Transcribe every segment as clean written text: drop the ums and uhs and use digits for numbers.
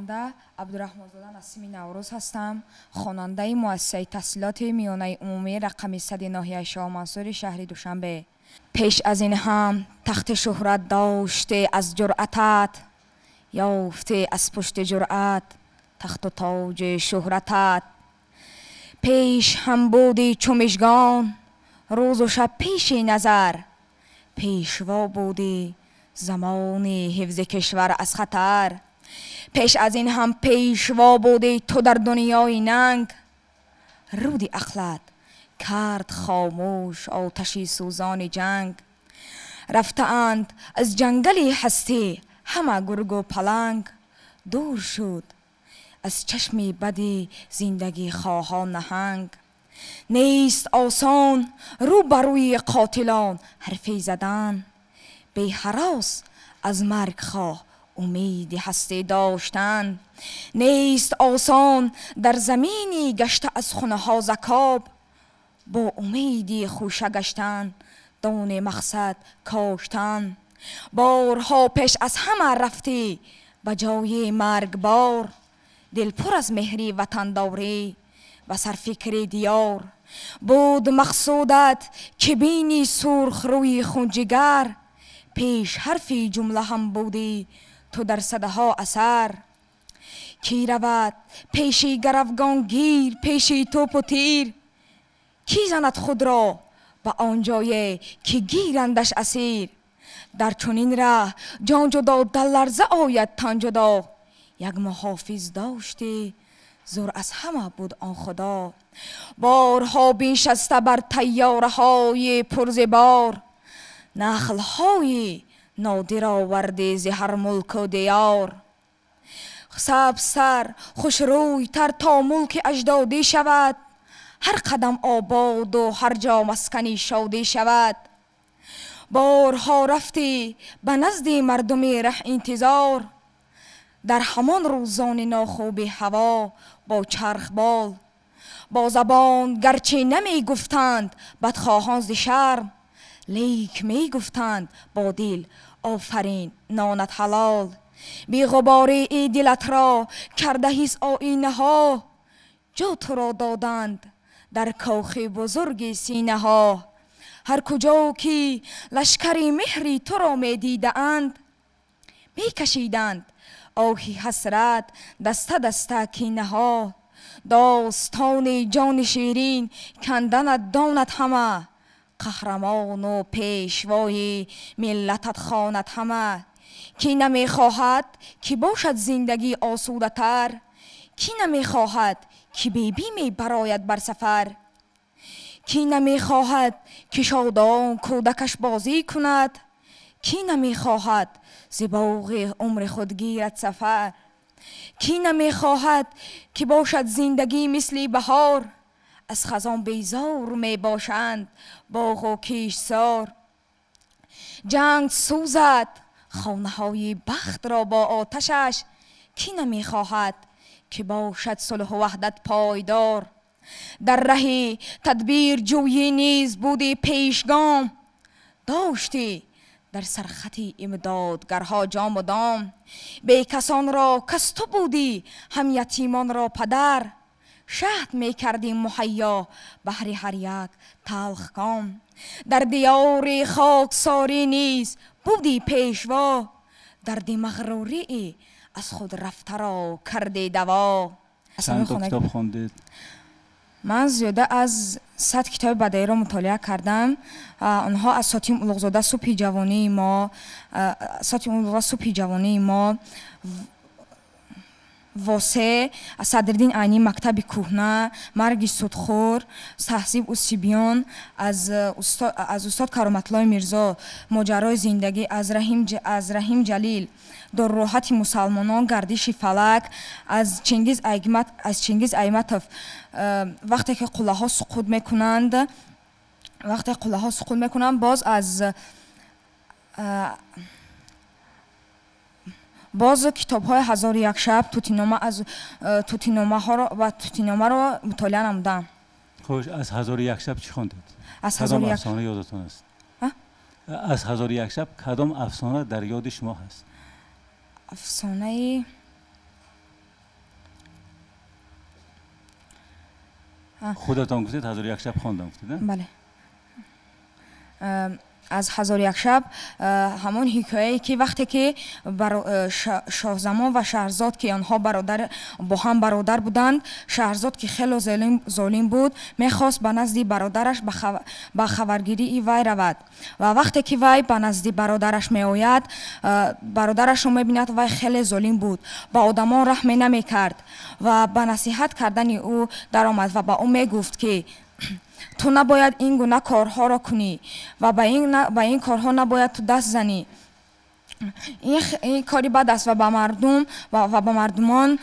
Банда Абдураҳмонзода Насими Наврӯз ҳастам, хонандаи муассисаи таҳсилоти миёнаи умумии рақами 100 ноҳияи Шоҳмансури шаҳри Душанбе. Пеш аз ин ҳам тахти шӯҳрат доште аз ҷуръатат, ёфте аз пушти ҷуръат тахту тоҷи шӯҳратат. Пеш ҳам буди чу мижгон рӯзу шаб пеши назар, пешво буди замони ҳифзи кишвар аз хатар. Пеш аз ин ҳам пешво буди ту дар дунёи нанг, руди ақлат кард хомӯш оташи сӯзони ҷанг. Рафтаанд аз ҷангали ҳастӣ ҳама гургу паланг, дур шуд аз чашми бади зиндагӣ хоҳон наҳанг. Нест осон рӯ ба рӯи қотилон ҳарфе задан, беҳарос аз марг хоҳ умеди ҳастӣ доштан. Нест осон дар замини гашта аз хунҳо закоб, бо умеди хӯша гаштан дони мақсад коштан. Борҳо пеш аз ҳама рафтӣ ба ҷои маргбор, дилпур аз меҳри ватандорӣ ва сарфикри диёр. Буд мақсудат ки бини сурх рӯи хунҷигар, пеш ҳарфи ҷумла ҳам будӣ ту дар садаҳо асар. Кӣ равад пеши гаравгонгир пеши тӯпу тир, кӣ занад худро ба он ҷое ки гирандаш асир. Дар чунин раҳ ҷон ҷудо дар ларза ояд тан ҷудо, як муҳофиз доштӣ зур аз ҳама буд он худо. Борҳо биншаста бар тайёраҳои пурзибор, нахлҳои нодир овардӣ зи ҳар мулку диёр. Сабзтар хушрӯйтар то мулки аҷдодӣ шавад, ҳар қадам ободу ҳар ҷо маскани шодӣ шавад. Борҳо рафтӣ ба назди мардуми раҳ интизор, дар ҳамон рӯзони нохуби ҳаво бо чархбол. Бо забон гарчи намегуфтанд бадхоҳон зи шарм, лейк мегуфтанд бо дил офарин нонат ҳалол. Беғубории дилатро карда ҳис оинаҳо, ҷо туро доданд дар кохи бузурги синаҳо. Ҳар куҷо ки лашкари меҳри туро медидаанд, мекашиданд оҳи ҳасрат даста даста кинаҳо. Достони ҷони ширин канданат донад ҳама, қаҳрамону пешвои миллатат хонад ҳама. Кӣ намехоҳад ки бошад зиндагӣ осудатар, кӣ намехоҳад ки бебиме барояд бар сафар, кӣ намехоҳад ки шодон кӯдакаш бозӣ кунад, кӣ намехоҳад зи боғи умри худ гирад сафар, кӣ намехоҳад ки бошад зиндагӣ мисли баҳор, аз хазон безор мебошанд боғу киштзор. Ҷанг сӯзад хонаҳои бахтро бо оташаш, кӣ намехоҳад ки бошад сулҳу ваҳдат пойдор. Дар раҳи тадбирҷӯӣ низ буди пешгом, доштӣ дар сархати имдодгарҳо ҷому дом. Бекасонро кас ту будӣ ҳам ятимонро падар, шаҳд мекардӣ муҳайё баҳри ҳар як талхком. Дар диёри хоксорӣ низ будӣ пешво, дарди мағрурии аз худ рафтаро кардӣ даво. Чанд то китоб хондед? Ман зиёда аз 100 китоби бадаиро мутолиа кардам. Онҳо аз Сотим Улуғзода субҳи ҷавонии мо, Сотим Улуғзода субҳи ҷавонии мо, Восе, Садриддин Айнӣ мактаби кӯҳна, марги судхӯр, таҳзиб усибиён, аз устод Кароматлои Мирзо моҷарои зиндагӣ, аз Раҳим Ҷалил дорроҳати мусалмонон, гардиши фалак, аз Чингиз Айтматов вақте ки қуллаҳо суқут мекунанд, вақте қуллаҳо суқут мекунанд, боз аз боз китобҳои ҳазору як шаб, тутинома, аз тутиномаҳоро ва тутиномаро мутолиа намудам. Хуш, аз ҳазору як шаб чӣ хондед? Аз ҳазору як афсона ёдатон аст? Аз ҳазору як шаб кадом афсона дар ёди шумо ҳаст? Афсонаи Худатон гуфтед 1001 шаб хондам гуфтед, бале. Аз 1001 шаб ҳамон ҳикояе ки вақте ки Шоҳзамон ва Шаҳрзод, ки онҳо бо ҳам бародар буданд, Шаҳрзод ки хело золим буд, мехост ба назди бародараш ба хабаргирии вай равад. Ва вақте ки вай ба назди бародараш меояд, бародарашро мебинад, вай хеле золим буд, ба одамон раҳме намекард ва ба насиҳат кардани ӯ даромад ва ба ӯ мегуфт ки ту набояд ин гуна корҳоро кунӣ ва ба ин корҳо набояд ту даст занӣ. Ин кори бад аст ва ба мардум ва ба мардумон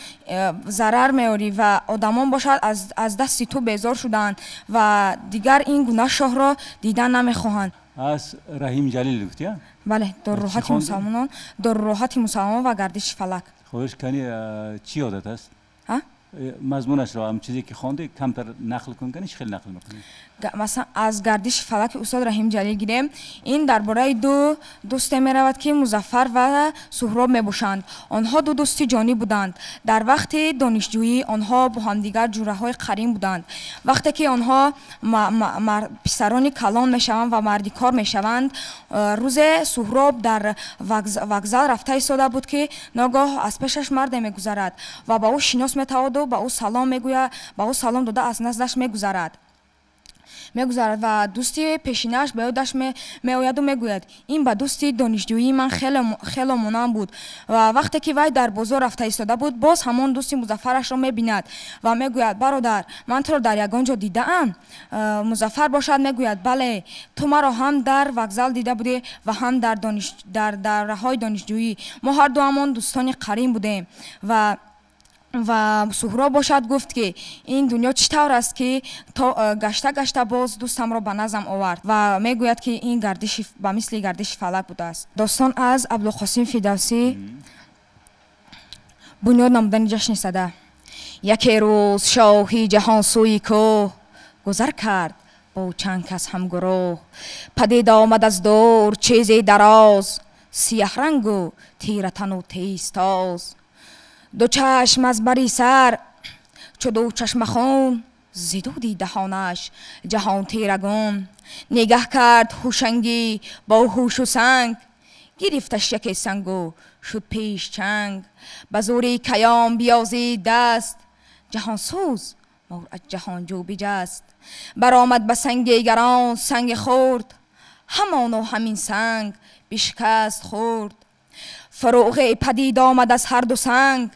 зарар меорӣ ва одамон бошад аз дасти ту безор шуданд ва дигар ин гуна шоҳро дидан намехоҳанд. Аз Раҳим Ҷалил гуфтӣ? Бале, Дорроҳати мусалмонон, Дорроҳати мусалмонон ва гардиши фалак. Хоҳиш кани чӣ одат аст? Мазмунашро ҳам чизе ки хонде камтар нақл кун, кани чӣ хел нақл мекунӣ? Масалан, аз гардиши фалаки устод Раҳим Ҷалил гирем, ин дар бораи ду дӯсте меравад ки Музаффар ва Суҳроб мебошанд. Онҳо ду дӯсти ҷонӣ буданд. Дар вақти донишҷӯӣ онҳо бо ҳамдигар ҷураҳои қарин буданд. Вақте ки онҳо писарони калон мешаванд ва мардикор мешаванд, рӯзе Суҳроб дар вокзал рафта истода буд ки ногоҳ аз пешаш марде мегузарад ва ба ӯ шинос метаваду ба ӯ салом мегӯяд, ба ӯ салом дода аз наздаш мегузарад ва дӯсти пешинааш ба ёдаш меояду мегӯяд: ин ба дӯсти донишҷӯии ман хело монанд буд. Ва вақте ки вай дар бозор рафта истода буд, боз ҳамон дӯсти Музаффарашро мебинад ва мегӯяд: бародар, ман туро дар ягон ҷо дидаам. Музаффар бошад мегӯяд: бале, ту маро ҳам дар вокзал дида будӣ ва ҳам дар давраҳои донишҷӯӣ. Мо ҳар дуамон дӯстони қарин будем. Ва Суҳроб бошад гуфт ки ин дунё чӣ тавр аст ки то гашта гашта боз дӯстамро ба назам овард ва мегӯяд ки ин гардиши ба мисли гардиши фалак будааст. Достон аз Абдулқосим Фирдавсӣ, бунёд намудани ҷашни сада. Яке рӯз шоҳи ҷаҳон сӯи кӯҳ гузар кард бо чанд кас ҳамгурӯҳ. Падид омад аз дур чизе дароз, сияҳрангу тиратану тезтоз. Ду чашм аз бари сар чу ду чашмахун, зи дуди даҳонаш ҷаҳон тирагун. Нигаҳ кард ҳушангӣ бо ҳушу санг, гирифташ яке сангу шуд пеш чанг. Ба зури каём биёзид даст, ҷаҳонсӯз мор аз ҷаҳонҷӯ биҷаст. Баромад ба санги гарон санги хурд, ҳамону ҳамин санг бишкаст хурд. Фурӯғе падид омад аз ҳар ду санг,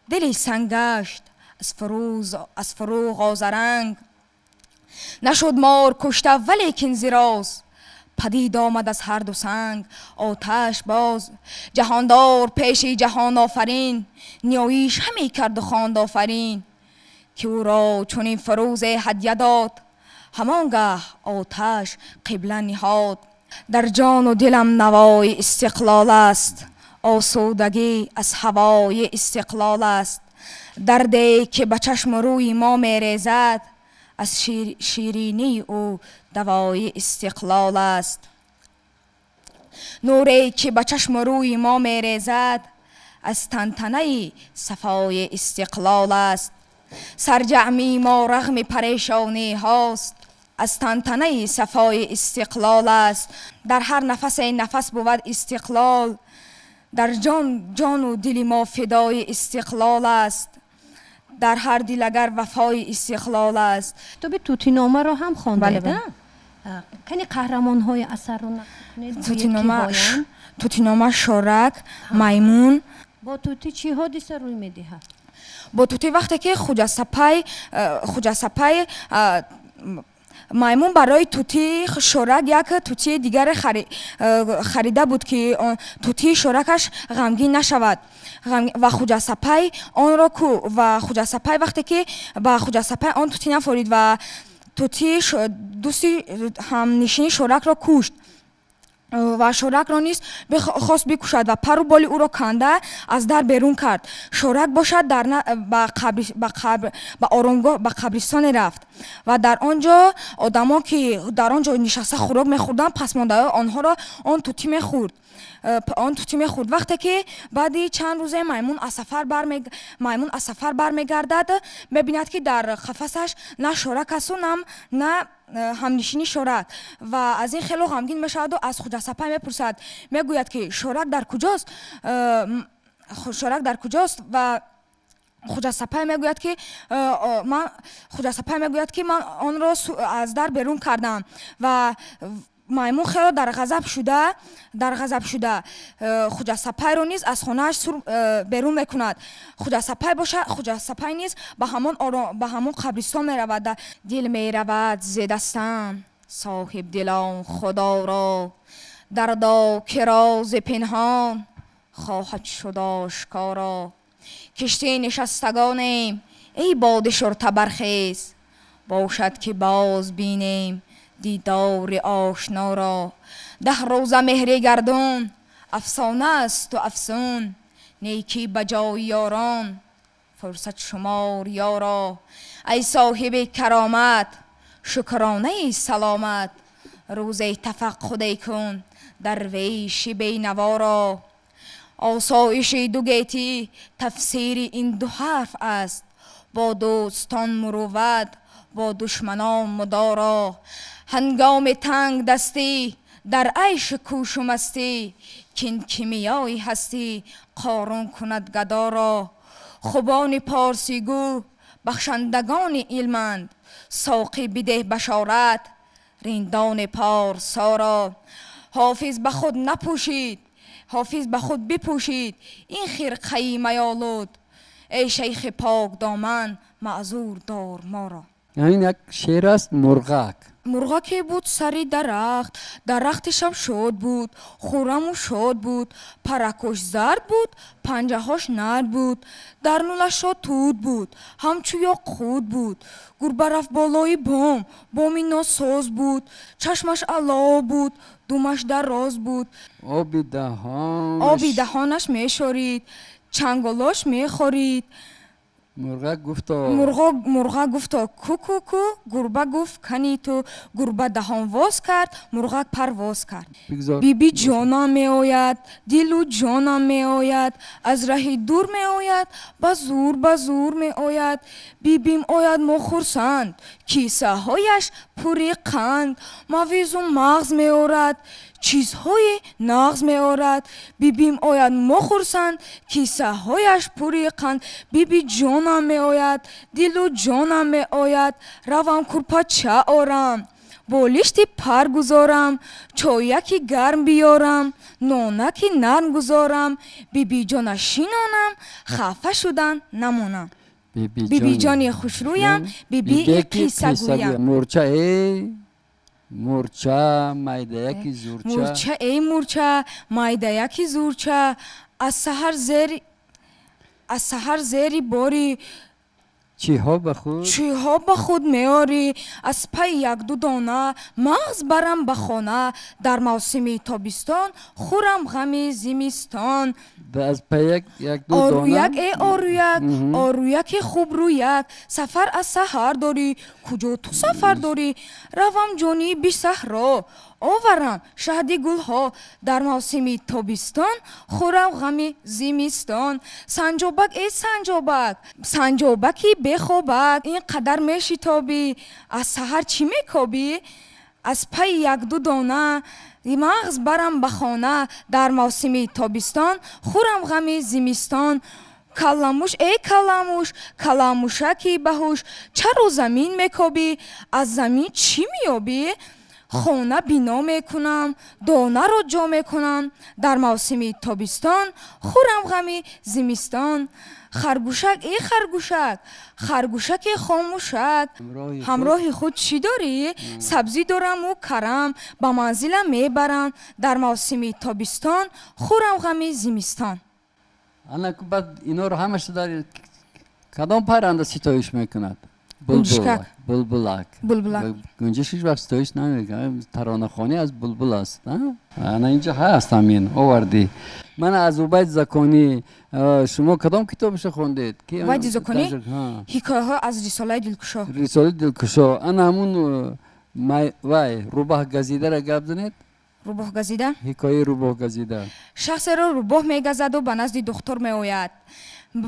дили санг гашт аз фурӯғ озаранг. Нашуд мор кушта валекин зироз, падид омад аз ҳар ду санг оташ боз. Ҷаҳондор пеши ҷаҳонофарин, ниёиш ҳаме карду хонд офарин. Ки ӯро чунин фурӯзе ҳадя дод, ҳамон гаҳ оташ қибла ниҳод. Дар ҷону дилам навои истиқлол аст, осудагӣ аз ҳавои истиқлол аст. Дарде ки ба чашму рӯи мо мерезад, аз ширинии ӯ давои истиқлол аст. Нуре ки ба чашму рӯи мо мерезад, аз тантанаи сафои истиқлол аст. Сарҷамъи мо рағми парешониҳост, аз тантанаи сафои истиқлол аст. Дар ҳар нафасе нафас бувад истиқлол, дар ҷону дили мо фидои истиқлол аст. Дар ҳар дил агар вафои истиқлол аст. Китоби Тӯтиномаро ҳам хондед, кани қаҳрамонҳои асарро нақл кунед? Тӯтинома, Шорак, маймун. Бо тӯтӣ чӣ ҳодиса рӯй медиҳад? Бо тӯтӣ вақте ки Хуҷасапай маймун барои тӯтии Шорак як тӯтии дигаре харида буд ки тӯтии Шоракаш ғамгин нашавад. Ва Хуҷасапай онро ва Хуҷасапай вақте ки ба Хуҷасапай он тӯтӣ нафорид ва тӯтии дӯсти ҳамнишини Шоракро кушт. ва Шоракро низ хост бикушад ва пару боли ӯро канда аз дар берун кард. Шорак бошад ба оромгоҳ, ба қабристоне рафт ва дар он ҷо одамон, ки дар он ҷо нишаста хӯрок мехӯрданд, пасмондаҳои онҳоро он тутӣ мехӯрд. Он тутӣ мехӯрд. Вақте ки баъди чанд рӯзе маймун аз сафар бармегардад, мебинад, ки дар қафасаш на Шорак асту на ҳамнишини Шорак, ва аз ин хело ғамгин мешаваду аз Хуҷасапай мепурсад, мегӯяд, ки Шорак дар куҷост? Шорак дар куҷост? Ва Хуҷасапай мегӯяд, ки ман Хуҷасапай мегӯяд, ки ман онро аз дар берун кардам. Ва маймун хело дар ғазаб шуда Хуҷасапайро низ аз хонааш берун мекунад. Хуҷасапай боша, Хуҷасапай низ ба ҳамон қабристон меравад. Дил меравад зе дастам, соҳибдилон худоро, дардо ки рози пинҳон хоҳад шуд ошкоро. Киштӣ нишастагонем, эй боди шурта, бархез, бошад, ки боз бинем дидори ошноро. 10 рӯза меҳри гардун афсона асту афсун, некӣ ба ҷои ёрон фурсат шумор ёро. Ай соҳиби каромат, шукронаи саломат, рӯзе тафаққуде кун дарвеши бенаворо. Осоиши дугетӣ тафсири ин ду ҳарф аст: бо дӯстон мурувват, бо душманон мудоро. Ҳангоми танг дастӣ дар айшу кӯшу мастӣ, кин кимиёи ҳастӣ қорун кунад гадоро. Хубони порсигӯ бахшандагони илманд, соқӣ бидеҳ башорат риндони порсоро. Ҳофиз ба худ напӯшид, ҳофиз ба худ бипӯшид ин хирқаи майолуд, эй шайхи покдоман, маъзур дор моро. Ин як шеър аст, мурғак. Мурғаке буд сари дарахт, дарахти шамшод буд, хураму шод буд, паракош зард буд, панҷаҳош нард буд, дар нулашо тут буд, ҳамчу ёқут буд. Гурба рафт болои бом, боми носоз буд, чашмаш алов буд, думаш дароз буд. Оби даҳонаш Оби даҳонаш мешорид, чанголош мехорид. Мурғак гуфто Мурғак гуфто: «Ку-ку-ку». Гурба гуфт: «Кани ту?» Гурба даҳон воз кард, мурғак парвоз кард. Бигзор. Биби ҷонам меояд, дилу ҷонам меояд, аз раҳи дур меояд, ба зур, ба зур меояд. Бибим ояд, мо хурсанд, кисаҳояш пури қанд, мавизу мағз меорад, чизҳои нағз меорад. Бибим ояд, мо хурсанд, кисаҳояш пури қанд. Биби ҷонам меояд, дилу ҷонам меояд, равам курпача орам, болишти пар гузорам, чояки гарм биёрам, нонаки нарм гузорам, бибиҷона шинонам, хафа шудан намонам. Бибиҷони хушрӯям, бибии қиссагӯям. Мурча, эй мурча, майдаяки зурча. Мурча, эй мурча, майдаяки зурча, аз саҳар зери бори Чиҳо ба худ Чиҳо ба худ меорӣ? Аз пайи якду дона мағз барам ба хона, дар мавсими тобистон хӯрам ғами зимистон. Аз пай якду Орӯяк, дона эй орӯяк, орӯяки хубрӯяк, сафар аз саҳар дорӣ, куҷо ту сафар дорӣ? Равам ҷониби саҳро, оварам шаҳди гулҳо, дар мавсими тобистон хӯрам ғами зимистон. Санҷобак, эй санҷобак, санҷобаки бехобак, ин қадар мешитобӣ, аз саҳар чӣ мекобӣ? Аз пайи якду дона мағз барам ба хона, дар мавсими тобистон хӯрам ғами зимистон. Каламуш, эй каламуш, каламушаки баҳуш, чаро замин мекобӣ, аз замин чӣ меёбӣ? Хона бино мекунам, донаро ҷо мекунам, дар мавсими тобистон хӯрам ғами зимистон. Харгӯшак, эй харгӯшак, харгӯшаки хомӯшак, ҳамроҳи худ чӣ дорӣ? Сабзӣ дораму карам, ба манзилам мебарам, дар мавсими тобистон хӯрам ғами зимистон. Ана баъд инҳоро ҳамаша дар кадом парранда ситоиш мекунад? Булбулак. Булбулак. Булбулак. Гунҷишк ҳеҷ вақт ситоиш намекунад. Таронахонӣ аз булбул аст. Ана инҷо ҳаст ҳамин овардӣ. Ман аз Убайд Зоконӣ шумо кадом китобашро хондед? Убайди Зоконӣ? Ҳикояҳо аз Рисолаи дилкушо. Рисолаи дилкушо. Ана ҳамун вай рӯбоҳ газидаро гап занед. Рӯбоҳ газида? Ҳикояи рӯбоҳ газида. Шахсеро рӯбоҳ мегазаду ба назди духтур меояд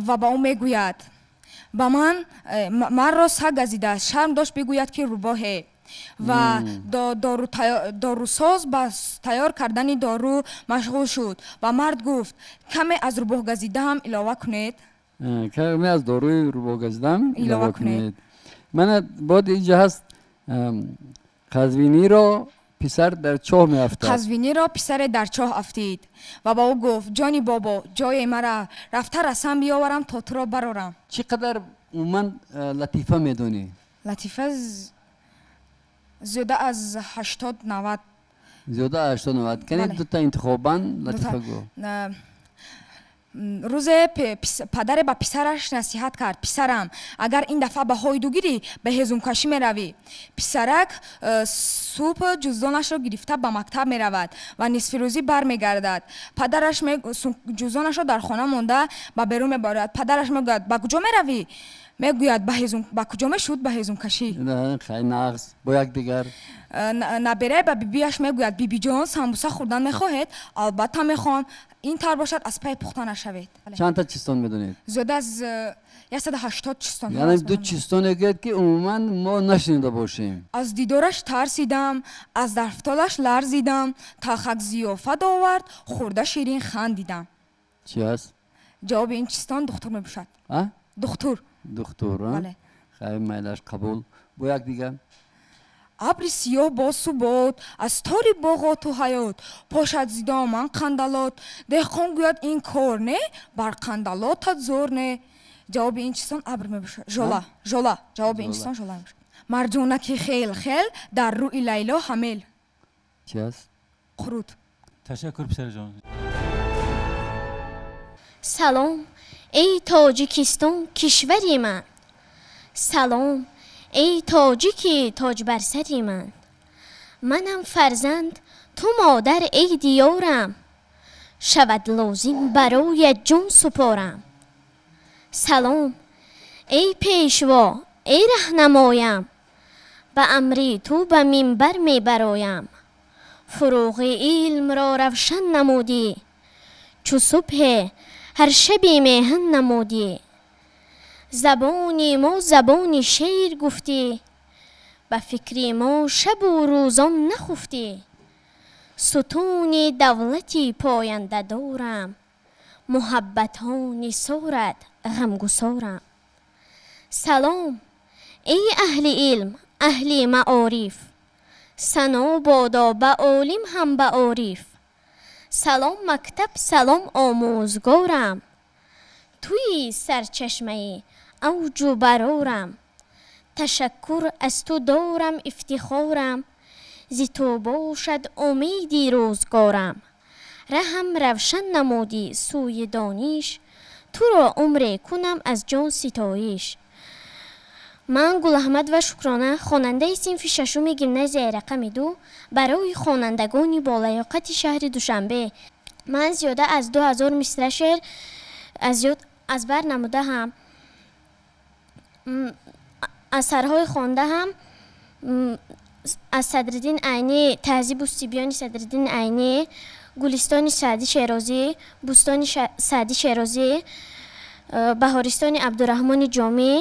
ва ба ӯ мегӯяд: ба ман манро саг газидааст, шарм дошт бигӯяд ки рӯбоҳе. Ва дорусоз ба тайёр кардани дору машғул шуд ва мард гуфт: каме аз рӯбоҳ газидаам илова кунед. Каме аз доруи рӯбоҳ газидаам илова кунед. Мана бод инҷа ҳаст Қазвиниро писар дар чоҳ меафтад. Қазвиниро писаре дар чоҳ афтид ва ба ӯ гуфт: ҷони бобо, ҷои мара рафта расам биёварам то туро барорам. Чӣ қадар умуман латифа медонӣ? Латифа зиёда аз 80-90. Зиёда аз 80-90. Кани дута интихобан латифа гӯ. Рӯзе падаре ба писараш насиҳат кард: писарам, агар ин дафъа ба ҳойду гирӣ, ба ҳезумкашӣ меравӣ. Писарак субҳ ҷуздонашро гирифта ба мактаб меравад ва нисфирӯзӣ бармегардад. Падараш ҷуздонашро дар хона монда ба берун мебарад. Падараш мегӯяд: ба куҷо меравӣ? Мегӯяд: ба куҷо мешуд? Ба ҳезумкашӣ. Хай нағз, бо якдигар. Наберае ба бибиаш мегӯяд: бибиҷон, самбуса хӯрдан мехоҳед? Албатта мехоҳам. Ин тавр бошад, аз пай пухта нашавед. Чандта чистон медонед? Зиёда аз 180 чистон. Яъне ду чистоне гӯяд ки умуман мо нашнида бошем. Аз дидораш тарсидам, аз дафтолаш ларзидам, талхак зиёфат овард, хӯрда ширин хандидам. Чи аст? Ҷавоби ин чистон духтур мебошад. Духтур. Духтур, хай майлаш қабул. Бо якдигар. Абри сиёҳ бо субот, аз тори боғоту ҳаёт, пошад зи доман қандалот, деҳқон гӯяд ин кор не, бар қандалотат зор не. Ҷавоби ин чистон абр мебошад. Жола, жола. Ҷавоби ин чистон жола мебошад. Марҷонаки хел хел дар рӯи Лайло ҳамел. Чи аст? Қурут. Ташаккур, писарҷон. Салом, эй Тоҷикистон, кишвари ман. Салом, эй тоҷики тоҷбарсари ман. Манам фарзанд, ту модар, эй диёрам. Шавад лозим бароят ҷон супорам. Салом, эй пешво, эй раҳнамоям. Ба амри ту ба минбар мебароям. Фурӯғи илмро равшан намудӣ, чу субҳе ҳар шаби меҳан намудӣ. Забони мо забони шеър гуфтӣ, ба фикри мо шабу рӯзон нахуфтӣ. Сутуни давлати пояндадорам, муҳаббатҳо нисорат ғамгусорам. Салом, эй аҳли илм, аҳли маориф, сано бодо ба олим ҳам ба ориф. Салом мактаб, салом омӯзгорам, туи сарчашмаи авҷу барорам. Ташаккур аз ту дорам ифтихорам, зи ту бошад умеди рӯзгорам. Раҳам равшан намудӣ сӯи дониш, туро умре кунам аз ҷон ситоиш. Ман Гулаҳмад ва Шукрона, хонандаи синфи шашуми гимназияи рақами 2 барои хонандагони болаёқати шаҳри Душанбе. Ман зиёда аз 2000 мисра шеър аз бар намудаам. Асарҳои хондаам аз Садриддин Айнӣ, Таҳзибу сибёни Садриддин Айнӣ, Гулистони Саъди Шерозӣ, Бӯстони Саъди Шерозӣ, Баҳористони Абдураҳмони Ҷомӣ,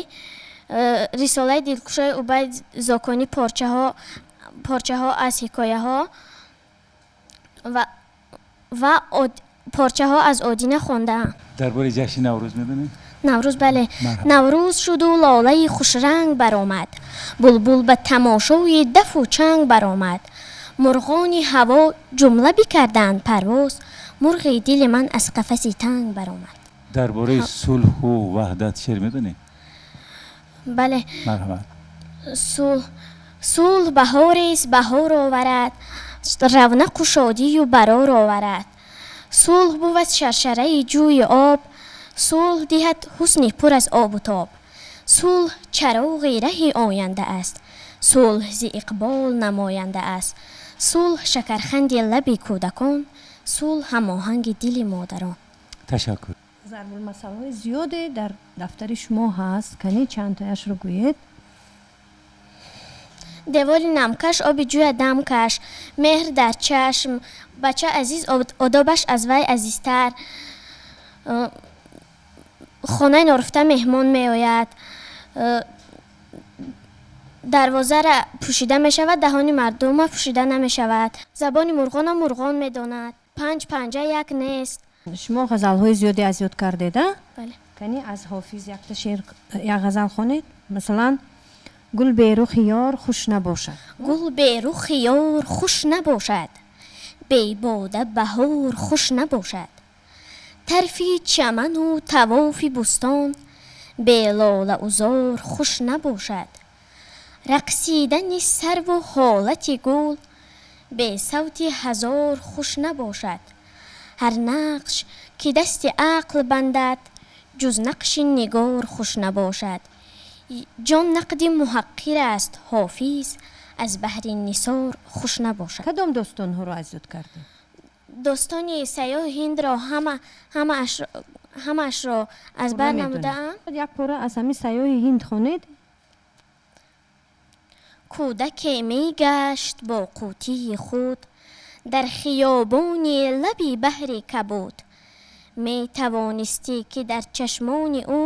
Рисолаи дилкушои Убайд Зоконӣ, порчаҳо аз ҳикояҳо ва порчаҳо аз Одина хондаам. Дар бораи ҷашни Наврӯз медонед? Наврӯз, бале. Наврӯз шуду лолаи хушранг баромад, булбул ба тамошои дафу чанг баромад. Мурғони ҳаво ҷумла бикарданд парвоз, мурғи дили ман аз қафаси танг баромад. Дар бораи сулҳу ваҳдат шеър медонед? Бале. Марҳамат. Сулҳ баҳорест, баҳор оварад, равнақу шодию барор оварад. Сулҳ бувад шаршараи ҷӯи об, сулҳ диҳад ҳусни пур аз обу тоб. Сулҳ чароғи раҳи оянда аст, сулҳ зи иқбол намоянда аст. Сулҳ шакарханди лаби кӯдакон, сулҳ ҳамоҳанги дили модарон. Ташаккур. Зарбулмасалҳои зиёде дар дафтари шумо ҳаст, кани чандтояшро гӯед? Девори намкаш оби ҷӯя дамкаш, меҳр дар чашм, бача азиз одобаш аз вай азизтар, хонаи норуфта меҳмон меояд, дарвозара пӯшида мешавад, даҳони мардума пӯшида намешавад, забони мурғона мурғон медонад, панҷ панҷа як нест. Шумо ғазалҳои зиёде аз ёд кардед, а? Бале. Кани аз Ҳофиз якта шеър, як ғазал хонед? Масалан, гул берухи ёр хуш набошад. Гул берухи ёр хуш набошад, бебода баҳор хуш набошад. Тарфи чаману тавофи бӯстон, белолаузор хуш набошад. Рақсидани сарву ҳолати гул, бесавти ҳазор хуш набошад. Ҳар нақш ки дасти ақл бандад, ҷуз нақши нигор хуш набошад. Ҷон нақди муҳаққир аст Ҳофиз, аз баҳри нисор хуш набошад. Кадом достонҳоро аз ёд кардед? Достони сайёҳи ҳиндро ҳамаашро аз бар намудаам. Як пора аз ҳамин сайёҳи ҳинд хонед. Кӯдаке мегашт бо қутии худ дар хиёбони лаби баҳри кабуд. Метавонистӣ ки дар чашмони ӯ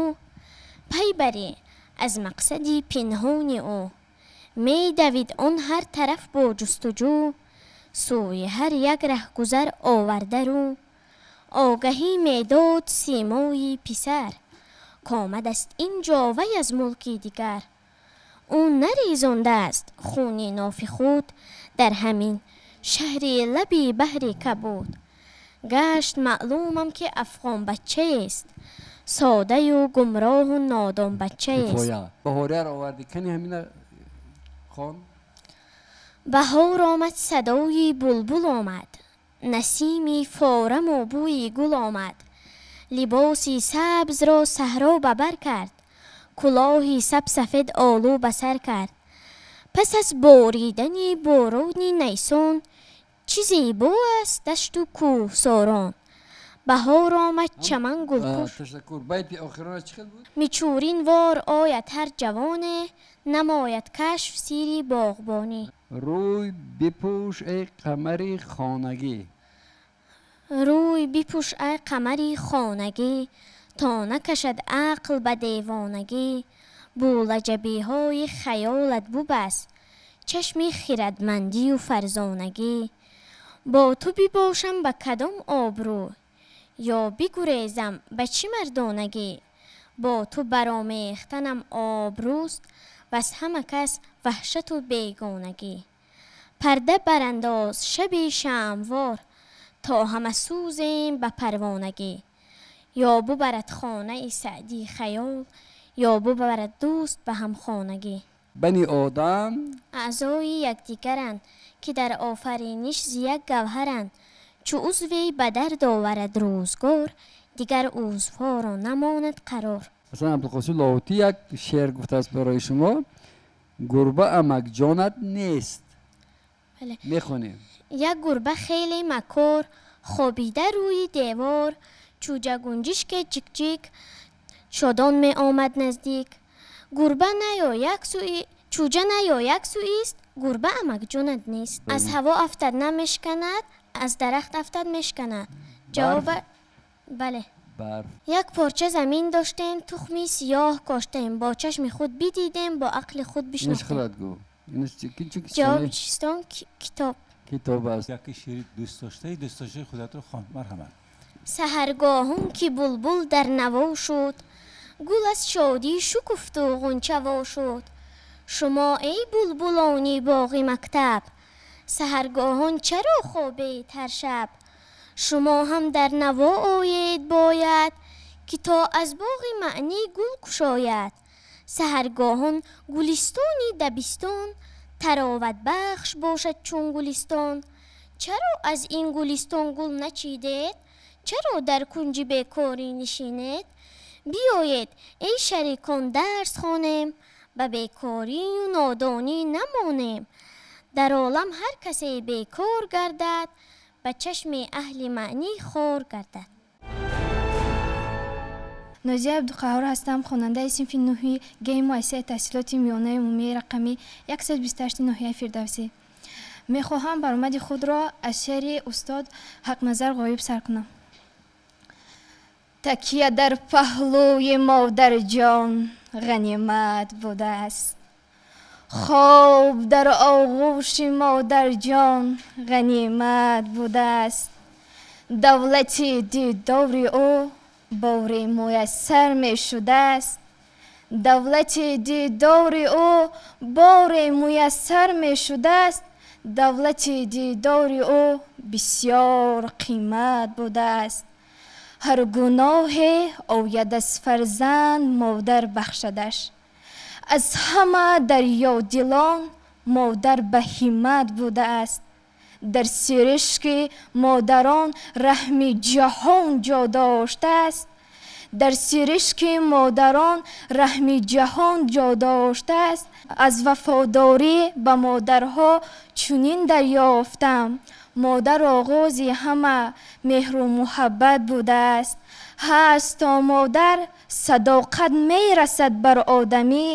пай барӣ аз мақсади пинҳони ӯ. Медавид он ҳар тараф бо ҷустуҷӯ, сӯи ҳар як раҳгузар оварда рӯ. Огаҳӣ медод симои писар, комадаст ин ҷо вай аз мулки дигар. Ӯ нарезондааст хуни нофи худ дар ҳамин шаҳри лаби баҳри кабуд. Гашт маълумам ки афғонбачаест, содаю гумроҳу нодонбачаест. Баҳориро овардӣ, кани ҳамина хон? Баҳор омад, садои булбул омад, насими фораму бӯи гул омад. Либоси сабзро саҳро ба бар кард, кулоҳи сабсафед олу ба сар кард. Пас аз боридани борони найсон, чӣ зебо аст дашту кӯҳсорон. Баҳор омад, чаман гулпӯш. Ташаккур. Байти охирона чӣ хел буд? Мичурин вор ояд ҳар ҷавоне, намояд кашф сири боғбонӣ. Рӯй бипӯш эй қамари хонагӣ. Рӯй бипӯш эй қамари хонагӣ, то накашад ақл ба девонагӣ. Булаҷабиҳои хаёлат бубаст, чашми хирадмандию фарзонагӣ. Бо ту бибошам ба кадом обрӯ, ё бигурезам ба чӣ мардонагӣ. Бо ту баромехтанам обрӯст, ваз ҳама кас ваҳшату бегонагӣ. Парда барандоз шаби шамъвор, то ҳама сӯзем ба парвонагӣ. Ё бубарад хонаи Саъдӣ хаёл, ё бубарад дӯст ба ҳамхонагӣ. Бани одам аъзои якдигаранд, ки дар офариниш зи як гавҳаранд. Чу узве ба дард оварад рӯзгор, дигар узвҳоро намонад қарор. Масалан, Абдулқосим Лоҳутӣ як шеър гуфтааст барои шумо: гурба амакҷонат нест. Мехонем. Як гурба хеле макор, хобида рӯи девор, чӯҷа гунҷишке чик-чик, шодон меомад наздик. Гурба наё як сӯи, чӯҷа наё як сӯист, гурба амакҷонат нест. Аз ҳаво афтад намешканад, аз дарахт афтад мешканад. Ҷавоб бале. Як порча замин доштем, тухми сиёҳ коштем, бо чашми худ бидидем, бо ақли худ бишнохтем. Ҷавоб чистон китоб. Китоб аст. Яке шеъри дӯстдоштаи дӯстдоштаи худатро хон, марҳамат. Саҳаргоҳон ки булбул дар наво шуд, гул аз шодӣ шукуфту ғунча во шуд. Шумо эй булбулони боғи мактаб, саҳаргоҳон чаро хобед ҳар шаб? Шумо ҳам дар наво оед бояд, ки то аз боғи маънӣ гул кушояд. Саҳаргоҳон гулистони дабистон, тароватбахш бошад чун гулистон. Чаро аз ин гулистон гул начидед? Чаро дар кунҷи бекорӣ нишинед? Биёед, эй шарикон, дарс хонем, ба бекорию нодонӣ намонем. Дар олам ҳар касе бекор гардад, ба чашми аҳли маънӣ хор гардад. Нозия Абдуқаҳҳор ҳастам, хонандаи синфи нӯҳи Г муассисаи таҳсилоти миёнаи умумии рақами 128 ноҳияи Фирдавсӣ. Мехоҳам баромади худро аз шеъри устод Ҳақназар Ғоиб сар кунам. Такя дар паҳлӯи модарҷон ғанимат будааст, хоб дар оғӯши модарҷон ғанимат будааст. Давлати дидори ӯ бори муяссар мешудааст, давлати дидори ӯ боре муяссар мешудааст. Давлати дидори ӯ бисёр қимат будааст. Ҳар гуноҳе ояд аз фарзанд, модар бахшадаш. Аз ҳама дарёдилон модар ба ҳиммат будааст. Дар сиришки модарон раҳми ҷаҳон ҷо доштааст. Дар сиришки модарон раҳми ҷаҳон ҷо доштааст. Аз вафодорӣ ба модарҳо чунин дарёфтам, модар оғози ҳама меҳру муҳаббат будааст. Ҳаст то модар садоқат мерасад бар одамӣ,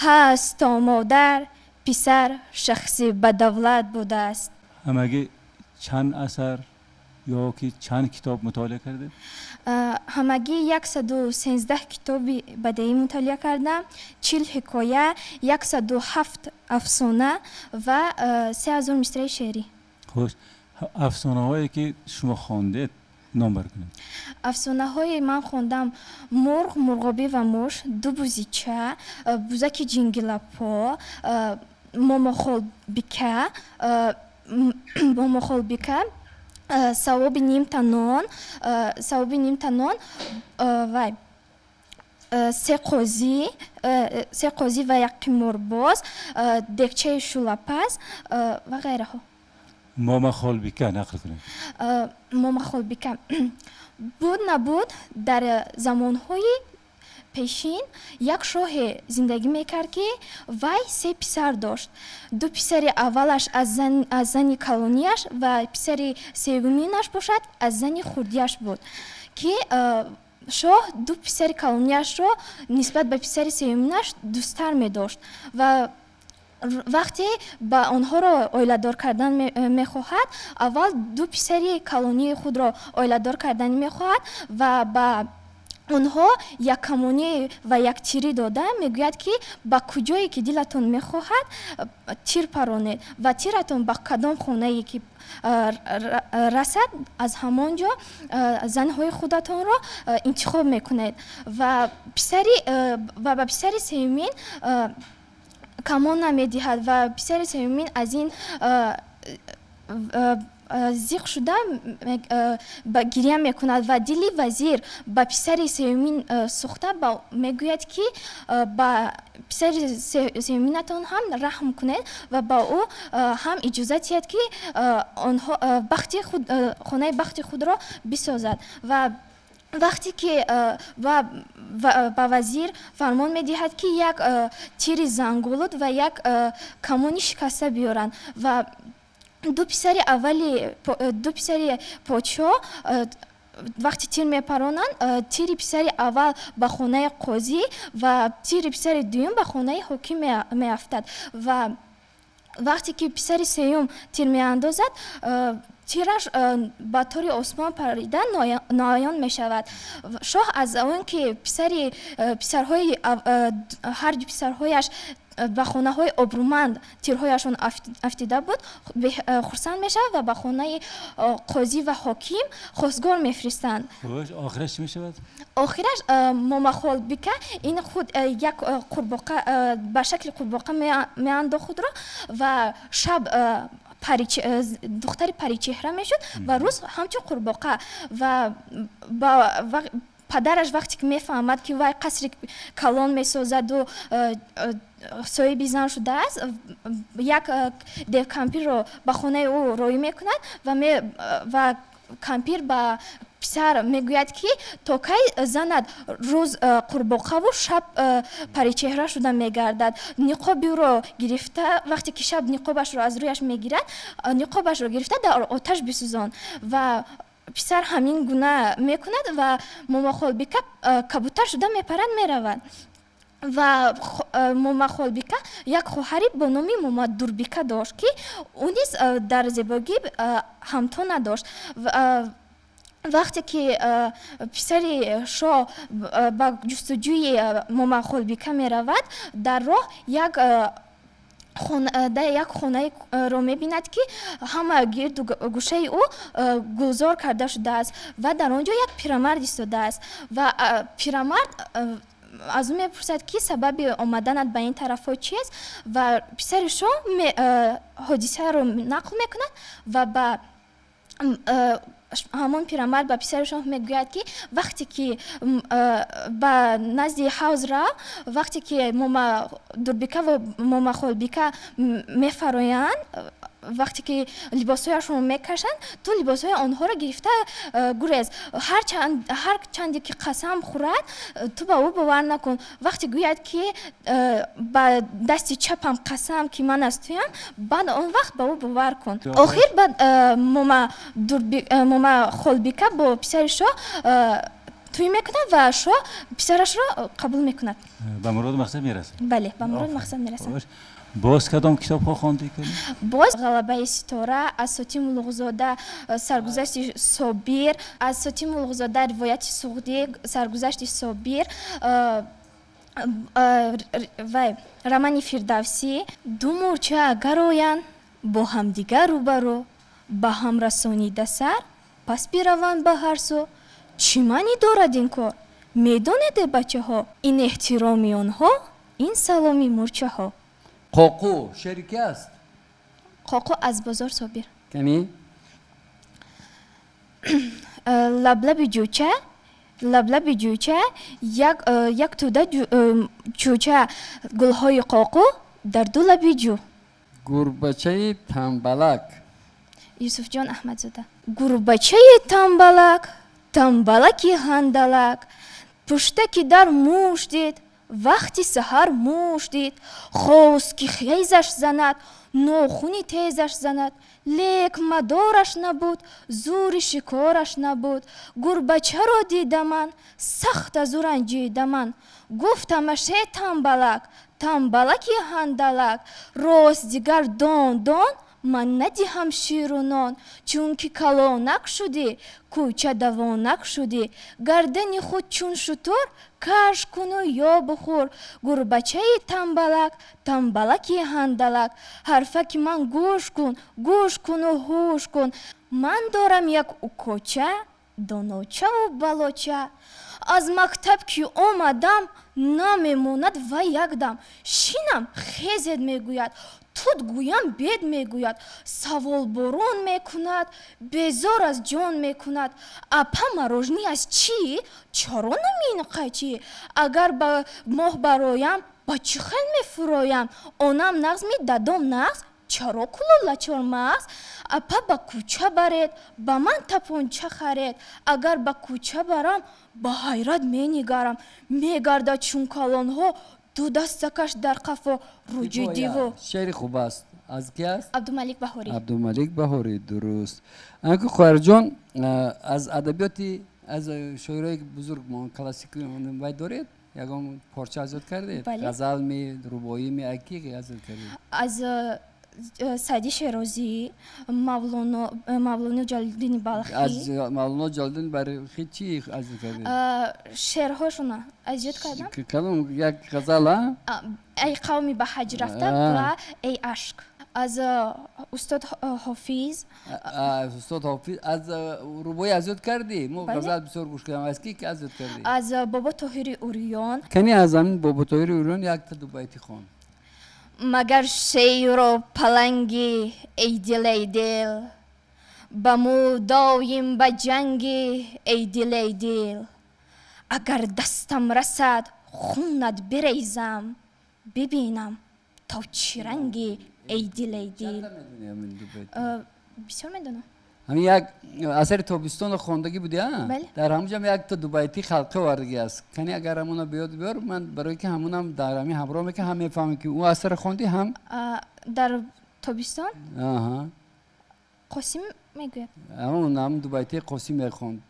ҳаст то модар писар шахси бадавлат будааст. Ҳамагӣ чанд асар ё ки чанд китоб мутолиа кардед? Ҳамагӣ 113 китоби бадеӣ мутолиа кардам, 40 ҳикоя, 107 афсона ва 3000 мисраи шеърӣ. Хуш, афсонаҳое ки шумо хондед номбар кунед. Афсонаҳои ман хондам: мурғ, мурғобӣ ва муш, ду бузича, бузаки ҷингилапо, момохолбика, савоби нимта нон, вай се қозӣ ва як қиморбоз, дегчаи шӯлапаз ва ғайраҳо. Момахолбика нақл кунед. Момахолбика. Буд набуд, дар замонҳои пешин як шоҳе зиндагӣ мекард, ки вай се писар дошт. Ду писари аввалаш аз зани калонияш ва писари севуминаш бошад аз зани хурдияш буд, ки шоҳ ду писари калонияшро нисбат ба писари севуминаш дӯсттар медошт ва вақте ба онҳоро оиладор кардан мехоҳад, аввал ду писари калонии худро оиладор кардан мехоҳад ва ба онҳо як камонӣ ва як тирӣ дода мегӯяд, ки ба куҷое ки дилатон мехоҳад тир паронед ва тиратон ба кадом хонае ки расад, аз ҳамон ҷо занҳои худатонро интихоб мекунед. Ва ба писари сеюмин камон намедиҳад ва писари сеюмин аз ин зиқ шуда гиря мекунад ва дили вазир ба писари сеюмин сӯхта мегӯяд, ки ба писари сеюминатон ҳам раҳм кунед ва ба ӯ ҳам иҷозат диҳед, ки онҳо хонаи бахти худро бисозад. Ва вақте ки ба вазир фармон медиҳад, ки як тири зангулуд ва як камони шикаста биёранд ва ду писари аввали ду писари подшоҳ вақти тир мепаронанд, тири писари аввал ба хонаи қозӣ ва тири писари дуюм ба хонаи ҳоким меафтад. Ва вақте ки писари сеюм тир меандозад, тираш ба тори осмон парида ноаён мешавад. Шоҳ аз он ки писарҳои ҳар ду писарҳояш ба хонаҳои обрӯманд тирҳояшон афтида буд, хурсанд мешавад ва ба хонаи қозӣ ва ҳоким хостгор мефиристанд. Охираш чӣ мешавад? Охираш момахолбика ин худ як қурбоқа ба шакли қурбоқа меандохт худро ва шаб духтари паричеҳра мешуд ва рӯз ҳамчун қурбоқа. Ва падараш вақте ки мефаҳмад, ки вай қасри калон месозаду соҳиби зан шудааст, як девкампирро ба хонаи ӯ роӣ мекунад ва кампир ба Писар мегӯяд, ки то кай занад рӯз қурбоқаву шаб паричеҳра шуда мегардад. Ниқоби ӯро гирифта, вақте ки шаб ниқобашро аз рӯяш мегирад, ниқобашро гирифта дар оташ бисӯзон. Ва писар ҳамин гуна мекунад ва Момахолбика кабутар шуда мепарад, меравад. Ва Момахолбика як хоҳари бо номи Момадурбика дошт, ки ӯ низ дар зебогӣ ҳамто надошт. Вақте ки писари шоҳ ба ҷустуҷӯи Момахолбика меравад, дар роҳ як хонаеро мебинад, ки ҳама гирду гӯшаи ӯ гулзор карда шудааст ва дар он ҷо як пирамард истодааст. Ва пирамард аз ӯ мепурсад, ки сабаби омаданат ба ин тарафҳо чист? Ва писари шоҳ ҳодисаро нақл мекунад ва ба ҳамон пирамард ба писари шоҳ мегӯяд, ки вақте ки ба назди ҳавз рав, вақте ки Момадурбика ва Момахолбика мефароянд, вақте ки либосҳояшонро мекашанд, ту либосҳои онҳоро гирифта гурез. Ҳар чанде ки қасам хӯрад, ту ба ӯ бовар накун. Вақте гӯяд, ки ба дасти чапам қасам, ки ман аз туям, баъд он вақт ба ӯ бовар кун. Охир Момахолбика бо писари шоҳ тӯй мекунад ва шоҳ писарашро қабул мекунад. Ба муроду мақсад мерасад? Бале, ба муроду мақсад мерасад. Боз кадом китобҳо хондӣ? Боз Ғалабаи ситора аз Сотим Улуғзода, Саргузашти Собир аз Сотим Улуғзода, Ривояти суғдӣ, Саргузашти Собир ва романи Фирдавсӣ. Ду мӯрча агар оянд бо ҳамдигар рӯбарӯ, ба ҳам расонида сар, пас бираванд ба ҳар сӯ. Чӣ маънӣ дорад ин кор? Медонеде, бачаҳо, ин эҳтироми онҳо, ин саломи мӯрчаҳо. Қоқу шеъри ки аст? Қоқу аз Бозор Собир. Кани? Лаблаби ҷӯча, лаблаби ҷӯча, як тӯда чӯча, гулҳои қоқу дар ду лаби ҷӯ. Гурбачаи тамбалак. Юсуфҷон Аҳмадзода. Гурбачаи тамбалак, тамбалаки ҳандалак, пуштаки дар муш дид, вақти саҳар муш дид, хост ки хезаш занад, нохуни тезаш занад, лек мадораш набуд, зури шикораш набуд. Гурбачаро дидаман, сахт аз ӯ ранҷидаман. Гуфтамаш: э тамбалак, тамбалаки ҳандалак, рост дигар дон дон, ман надиҳам ширу нон, чунки калонак шудӣ, кӯча давонак шудӣ, гардани худ чун шутур каш куну ё бухӯр. Гурбачаи тамбалак, тамбалаки ҳандалак, ҳарфаки ман гӯш кун, гӯш куну ҳуш кун. Ман дорам як укоча, доночаву балоча. Аз мактаб ки омадам, намемонад ва якдам. Шинам, хезед мегӯяд, тут гӯям, бед мегӯяд, саволборон мекунад, безор аз ҷон мекунад. Апа, марожнӣ аз чӣ? Чаро наминқачӣ? Агар ба моҳ бароям, ба чӣ хел мефуроям? Онам нағз ми дадом нағз? Чаро кулола чормағз? Апа, ба кӯча баред, ба ман тапонча харед. Агар ба кӯча барам, ба ҳайрат менигарам. Мегардад чун калонҳо, ду дастакаш дар қафо, рӯҷи диву. Шеъри хуб аст. Аз ки аст? Абдумалик Баҳорӣ. Абдумалик Баҳорӣ, дуруст. Анаку, хоҳарҷон, аз адабиёти аз шоирои бузург классики вай доред? Ягон порча аз ёд кардед? Ғазал ми, рубоӣ ми, ки аз ёд кардед? Аз Саъди Шерозӣ, Мавлоно Ҷалолиддини Балхӣ. Аз Мавлоно Ҷалолиддини Балхӣ чӣ аз ёд кардед? Шеърҳошона аз ёд кардам. Кадом як ғазал, а? Эй қавми ба ҳаҷ рафта ва эй ашк. Аз устод Ҳофиз. Устод Ҳофиз. Аз рубоӣ аз ёд кардӣ? Мо ғазал бисёр гӯш кардам. Аз ки аз ёд кардӣ? Аз Бобо Тоҳири Уриён. Кани, аз ҳамин Бобо Тоҳири Уриён якта дубайти хон. Магар шеру паланги, эй дил, эй дил, ба мӯ доим ба ҷанги, эй дил, эй дил, агар дастам расад, хунат бирезам, бибинам то чӣ ранги, эй дил, эй дил. Бисёр медонам. Ҳамин як асари тобистонро хондагӣ буди, дар ҳамунҷам якта дубайтии халқӣ овардагӣ аст. Кани агар ҳамуна биёд биёр, ман барои ки ҳамунам дар ҳамин ҳамроҳ мекунам, ҳам мефаҳмем ки ӯ асарро хондӣ, ҳам дар тобистон Қосим мегӯяд. Ҳамун ҳам дубайтии Қосим мехонд.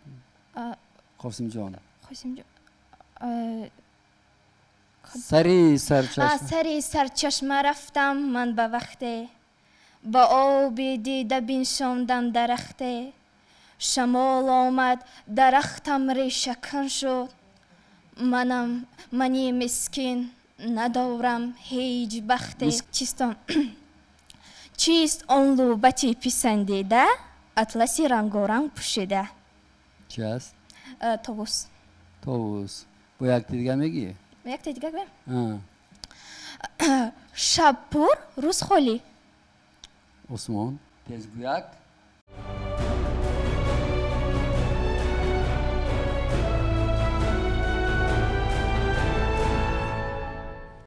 Қосимҷон. Қосимҷон. Сари сарчашма. Сари сарчашма рафтам ман ба вақте, ба оби дида биншондам дарахте. Шамол омад, дарахтам решакан шуд. Манам мани мискин надорам ҳеҷ бахте. Чистон чист он лӯбати писандида, атласи рангоранг пӯшида? Чи аст? Товус. Товус. Бо якти дига мегӣ? Якти дига гӯям? Шаб пур, рӯз холӣ. Осмон. Тезгӯяк.